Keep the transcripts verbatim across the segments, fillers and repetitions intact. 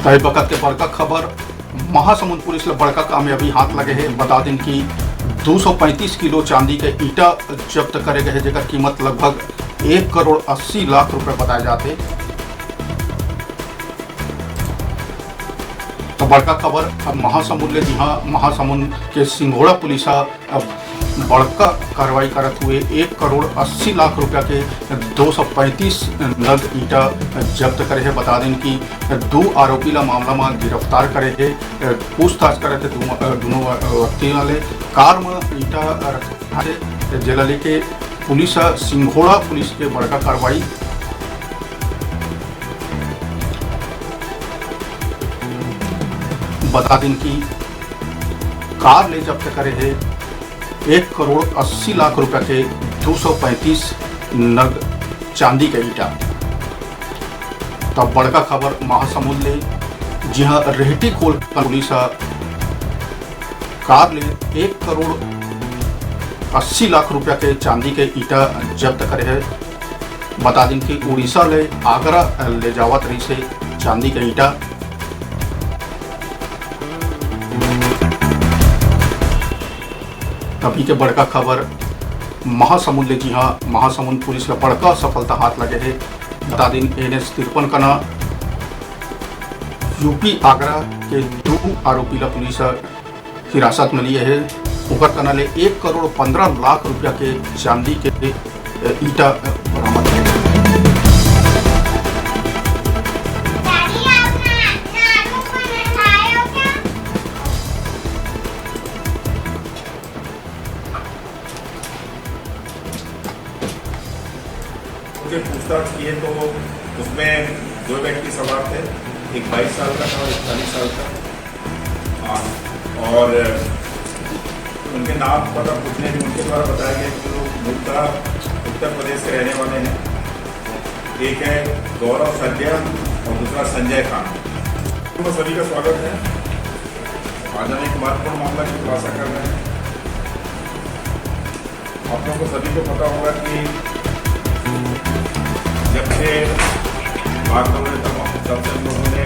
ए बखत के बड़का खबर, महासमुंद पुलिस ल बड़का कामयाबी हाथ लगे हे। बता दिन कि दो सौ पैंतीस किलो चांदी के ईंटा जब्त करे गए हे, जेकर कीमत लगभग एक करोड़ अस्सी लाख रुपए बताए जाथे। तो बड़का खबर अब महासमुंद ले, जी हाँ, महासमुंद के सिंघोड़ा पुलिस ह अब बड़का कार्रवाई करत हुए एक करोड़ अस्सी लाख रुपया के दो सौ पैंतीस नग ईंटा जब्त करे हे। बता दिन कि दू आरोपी ला मामला म गिरफ्तार करे हे। पूछताछ करत हे दू-, दूनों व्यक्ति ले। कार म ईंटा रखे, जेला लेके पुलिस ह सिंघोड़ा पुलिस के बड़का कार्रवाई। बता दिन कि कार ले जब्त करे हे एक करोड़ अस्सी लाख रुपया के दो सौ पैंतीस नग चांदी के ईंटा। तब बड़का खबर महासमुंद ले, जी हाँ, रेहटी खोल पुलिस ह कार ले एक करोड़ अस्सी लाख रुपया के चांदी के ईंटा जब्त करे हे। बता दिन कि उड़ीसा ले आगरा ले जावत रहिस हे चांदी के ईंटा। तभी के बड़का खबर महासमुंद ले, जी हाँ, महासमुंद पुलिस ल बड़का सफलता हाथ लगे हे। बता दिन एन एच तिरपन कना यूपी आगरा के दू आरोपी ल पुलिस ह हिरासत में लिए हे। ओकर कना ले एक करोड़ पंद्रह लाख रुपया के चांदी के ईंटा बरामद हे। उनसे पूछताछ किए तो उसमें दो व्यक्ति सवार थे, एक बाईस साल का था और एक चालीस साल का। हाँ, और उनके नाम पता पूछने पे उनके द्वारा बताया गया कि वो मूलतः उत्तर प्रदेश के रहने वाले हैं। एक है गौरव सज्जन और दूसरा संजय खान। तो सभी का स्वागत है। आज हम एक महत्वपूर्ण मामला की खुलासा कर रहे हैं। आप लोगों को सभी को पता होगा कि जब से लॉकडाउन है, तब, तब से हम लोगों ने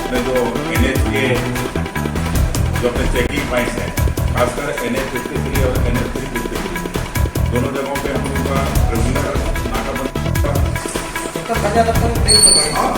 अपने जो एन एच के जो अपने चेकिंग पॉइंट्स हैं, खासकर एन एच फिफ्टी थ्री और N H three fifty three, दोनों जगहों पे हम लोगों का रेगुलर नाकाबंदी। तो कन्या तक का भी प्रेम होगा। हाँ।